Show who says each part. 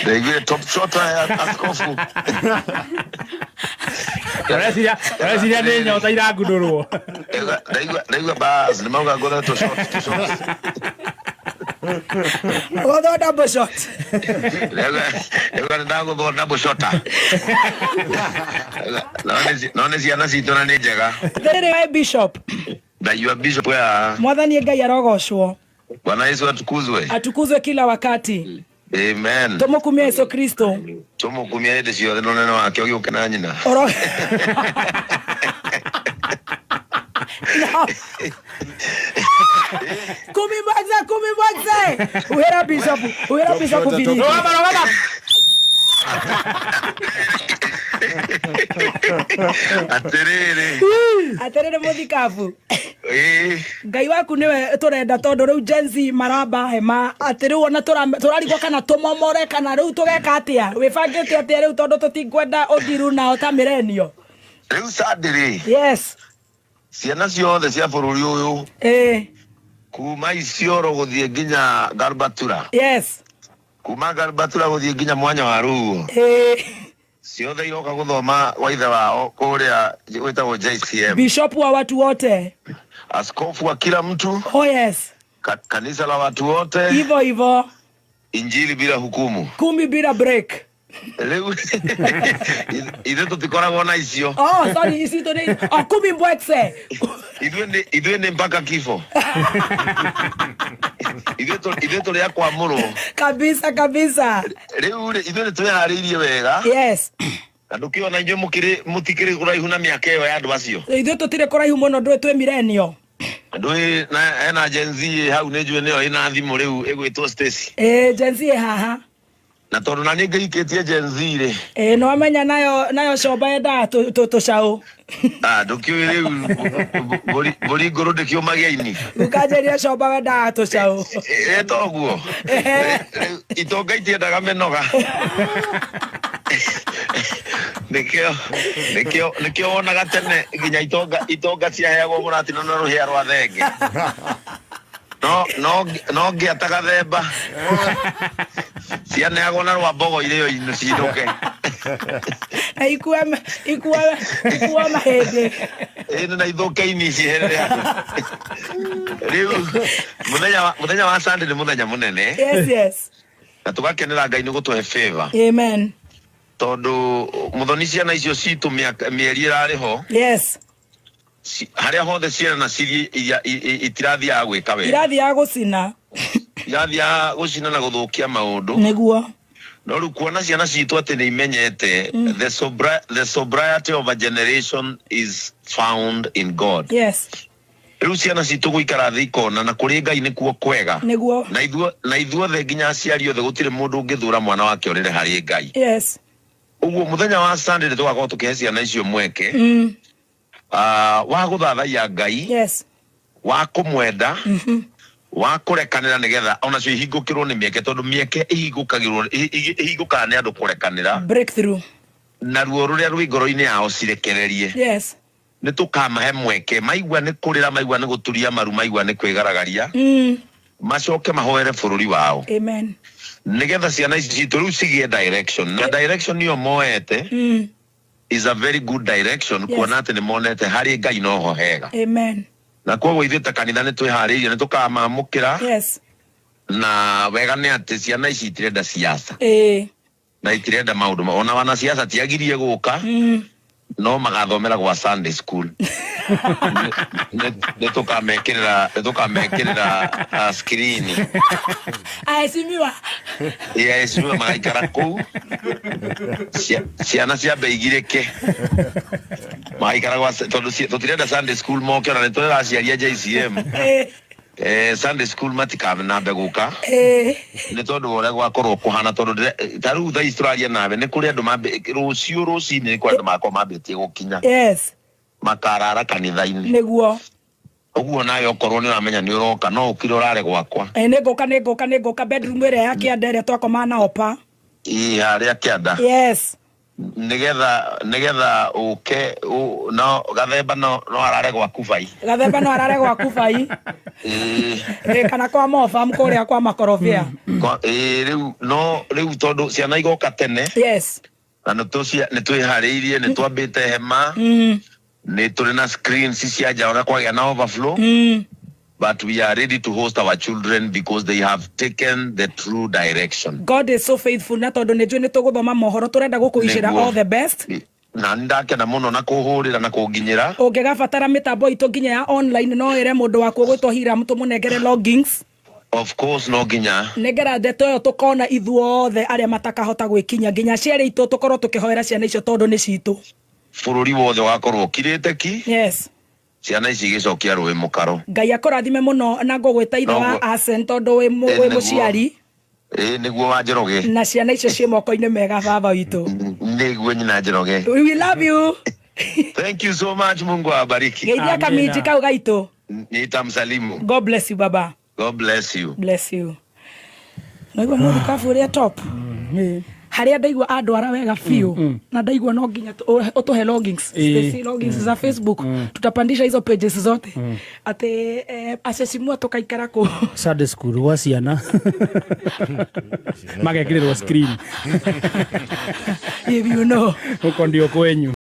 Speaker 1: Ndaiguire top shot ya askofu.
Speaker 2: Ũreciria nĩ nyota irangundũrwo.
Speaker 1: Ndaigua bas nĩ mauga ngũthe tũ shot tũ shot.
Speaker 3: Gũthwo double shot.
Speaker 1: Ndaigua nĩ ndagũthwo double shota. No nĩ ciana citũ na nĩ njega.
Speaker 3: Thĩrĩ wa bishop.
Speaker 1: Ndaigua bishop ya
Speaker 3: Mwathani Ngai arogocwo.
Speaker 1: Bwana Yesu atukuzwe.
Speaker 3: Atukuzwe kila wakati.
Speaker 1: Amen.
Speaker 3: Tumukumia Yesu Kristo.
Speaker 1: Tumukumia hĩndĩ ciothe na ũnene wake ũgĩũke na nyina.
Speaker 3: Oro. No. Kumi mbakse, kumi mbakse. Uhera bishop, uhera bishop Philip.
Speaker 2: Rũgama, rũgama.
Speaker 1: Atĩrĩrĩ.
Speaker 3: Atĩrĩrĩ mũthikabu.
Speaker 1: Ĩĩ.
Speaker 3: Ngai waku niwe turenda tondu riu Gen Z maramba hema ati riu ona turarigwo kana tumomore kana riu tugeka atia wibangite atia riu tondu tutinkwenda uthiru nao ta milenio.
Speaker 1: Riu Sunday.
Speaker 3: Yes.
Speaker 1: Ciana ciothe cia bururi uyu.
Speaker 3: Eh.
Speaker 1: Kuma Isiolo guthie nginya Garbatura.
Speaker 3: Yes.
Speaker 1: Kuma Garbatura guthie nginya mwanya wa Ruo.
Speaker 3: Eh.
Speaker 1: Ciothe iroka guthoma wa ithe wao kuria gwitagwo JCM.
Speaker 3: Bishop wa watu wote.
Speaker 1: Askofu wa kila mtu.
Speaker 3: Oh yes.
Speaker 1: Kanisa la watu wote.
Speaker 3: Hivyo hivyo.
Speaker 1: Injili bila hukumu.
Speaker 3: 10 bila break.
Speaker 1: Rĩu ithuĩ tũtikoragwo na icio.
Speaker 3: Oh sorry, ici tũ oh 10 mbwekse.
Speaker 1: Ithuĩ nĩ mpaka kifo. Ithuĩ tũrĩ a kwamũrwo.
Speaker 3: Kabisa kabisa.
Speaker 1: Rĩu rĩ ithuĩ nĩ twĩharĩirie wega.
Speaker 3: Yes.
Speaker 1: Na ndũkĩona inyuĩ mũtikĩrĩ kũraihu na mĩaka ĩyo ya andũ acio.
Speaker 3: Ithuĩ tũtirĩ kũraihu mũno ndũĩ twĩ milenio.
Speaker 1: Ndũĩ na ena Gen Z hau nĩ njũĩ nĩyo ĩna thimũ rĩu ĩgwĩtwo Stacy.
Speaker 3: Eh, Gen Z ĩ haha.
Speaker 1: Na tondũ na niĩ ngĩikĩtie Gen Z rĩ.
Speaker 3: Eh, no amenya nayo comba yendaga tũcaũ.
Speaker 1: Ah, ndũkĩũĩ rĩu mbũri ngũrũ ndĩkĩũmagia ini.
Speaker 3: Ũkanjĩria comba wendaga tũcaũ.
Speaker 1: Ĩ toguo. Itonga itiendaga mĩnoga. Nĩkĩo wonaga tene nginya itonga ciaheagwo mũratino na rũhĩa rwa thenge. No ngĩata gathemba. Cianeagwo na rwa mbogo irĩo cinũke.
Speaker 3: Na ikue mahĩndĩ.
Speaker 1: Ĩĩ na ithũke ini ciherere andũ. Rĩu mũthenya wa Sunday nĩ mũthenya mũnene.
Speaker 3: Yes, yes.
Speaker 1: Na tũgakenera Ngai nĩ gũtũhe favor.
Speaker 3: Amen.
Speaker 1: Tondũ mũthoni ciana icio citũ mĩeri ĩrarĩ ho.
Speaker 3: Yes.
Speaker 1: Harĩa hothe ciana cithiĩ itirathiaga gwĩka wega.
Speaker 3: Irathiaga gũcina.
Speaker 1: Irathiaga gũcina na gũthũkia maũndũ.
Speaker 3: Nĩguo.
Speaker 1: No rĩu kuona ciana citũ atĩ nĩ imenyete the sobriety of a generation is found in God.
Speaker 3: Yes.
Speaker 1: Rĩu ciana citũ gũikara thĩ ikona na kũrĩ Ngai nĩkuo kwega.
Speaker 3: Nĩguo.
Speaker 1: Na ithuothe nginya aciari othe gũtirĩ mũndũ ũngĩthũra mwana wake ũrĩre harĩ Ngai.
Speaker 3: Yes.
Speaker 1: Ũguo mũthenya wa Sunday nĩ tũgakorwo tũkĩhe ciana icio mweke. Wa gũthathaiya Ngai.
Speaker 3: Yes.
Speaker 1: Wa kũmwenda. Wa kũrekanĩra nĩgetha onacio ihingũkĩrwo nĩ mĩeke tondũ mĩeke ihingũkaga nĩ andũ kũrekanĩra.
Speaker 3: Breakthrough.
Speaker 1: Na ruo rũrĩa rwĩ ngoro-inĩ yao cirekererie.
Speaker 3: Yes.
Speaker 1: Nĩ tũkamahe mweke maigua nĩ kũrĩra maigua nĩ gũturia maru maigua nĩ kwĩgaragaria. Macoke mahoere bũrũri wao.
Speaker 3: Amen.
Speaker 1: Nĩgetha ciana ici citũ rĩu cigĩe direction. Na direction ĩyo moete is a very good direction.
Speaker 3: Yes.
Speaker 1: Kuona atĩ nĩ monete harĩ Ngai noho hega.
Speaker 3: Amen.
Speaker 1: Na koguo ithuĩ ta kanitha nĩ twĩharĩirie nĩ tũkamamũkĩra.
Speaker 3: Yes.
Speaker 1: Na wega nĩ atĩ ciana ici itirenda siasa.
Speaker 3: Eh.
Speaker 1: Na itirenda maũndũ ona wanasiasa tiagirie gũka. No magathomera gwa Sunday school. Nĩ tũkamekĩrĩra screen.
Speaker 3: Aheshimiwa.
Speaker 1: Aheshimiwa magaikara kũu. Ciana ciambe igirĩke. Magaikara gwa tondũ tũtirenda Sunday school moke ona nĩ tũrera aciari a JCM. Sunday school matikanambe gũka. Nĩ tondũ wa ũrĩa gwakorwo kũhana tondũ ta rĩu thaa ici tũraria nawe nĩ kũrĩ andũ rũciũ rũcinĩ nĩ kũrĩ andũ magakorwo mambĩtie gũkinya.
Speaker 3: Yes.
Speaker 1: Makarara kanitha-inĩ.
Speaker 3: Nĩguo.
Speaker 1: Ũguo nawe okorwo nĩ ũramenya nĩ ũroka no ũkire ũrare gwakwa.
Speaker 3: Nĩ ngũka bedroom ĩrĩa ya kĩanda ĩrĩa twakomaga na opa.
Speaker 1: Ĩĩ harĩa kĩanda.
Speaker 3: Yes.
Speaker 1: Nigetha uke no gathemba no arare gwaku bai.
Speaker 3: Gathemba no arare gwaku bai. Kana kwa mofa mkuria kwa makorobia.
Speaker 1: Riu no riu tondu ciana igoka tene.
Speaker 3: Yes.
Speaker 1: Na nĩ twĩharĩirie, nĩ twambĩte hema, nĩ tũrĩ na screens cia nja ũrĩa kwagĩa na overflow. But we are ready to host our children because they have taken the true direction.
Speaker 3: God is so faithful na tondu nĩ njũĩ nĩ tũgũthoma mohoro tũrenda gũkũicĩra all the best.
Speaker 1: Na ndakena mũno na kũhũrĩra na kũnginyĩra.
Speaker 3: Ũngĩgabatara mĩtambo itũ nginya ya online no ĩre mũndũ waku ũgwĩtwo Hiram tũmũnengere logins.
Speaker 1: Of course no nginya.
Speaker 3: Nengera ndeto ĩyo tũkona ithuothe arĩa matakahota gwĩkinya nginya aciari aitũ tũkorwo tũkĩhoera ciana icio tondũ nĩ citũ.
Speaker 1: Bũrũri wothe wakorwo ũkirĩte ki.
Speaker 3: Yes.
Speaker 1: Ciana ici igĩcokia rũĩ mũkaro.
Speaker 3: Ngai akũrathime mũno na ngũgwĩta ithe wa Asen tondũ wĩ mũciari.
Speaker 1: Nĩguo wa Njoroge.
Speaker 3: Na ciana icio ciĩ moko-inĩ mega baba witũ.
Speaker 1: Nĩguo nyina Njoroge.
Speaker 3: We love you.
Speaker 1: Thank you so much. Mungu awabariki.
Speaker 3: Geithia kamiji kau gaitũ.
Speaker 1: Nitamsalimu.
Speaker 3: God bless you baba.
Speaker 1: God bless you.
Speaker 3: Bless you. Naigua mũthikabu ũrĩa top. Harĩa ndaigua andwara wega biũ na ndaigua no nginya ũtũhe logins, Stacy logins za Facebook, tutapandisha hizo pages zote atĩ acesimua tũkaikara kũ
Speaker 2: Sunday school gwa ciana magekĩrĩrwo screen
Speaker 3: if you know
Speaker 2: huko ndio kwenyu.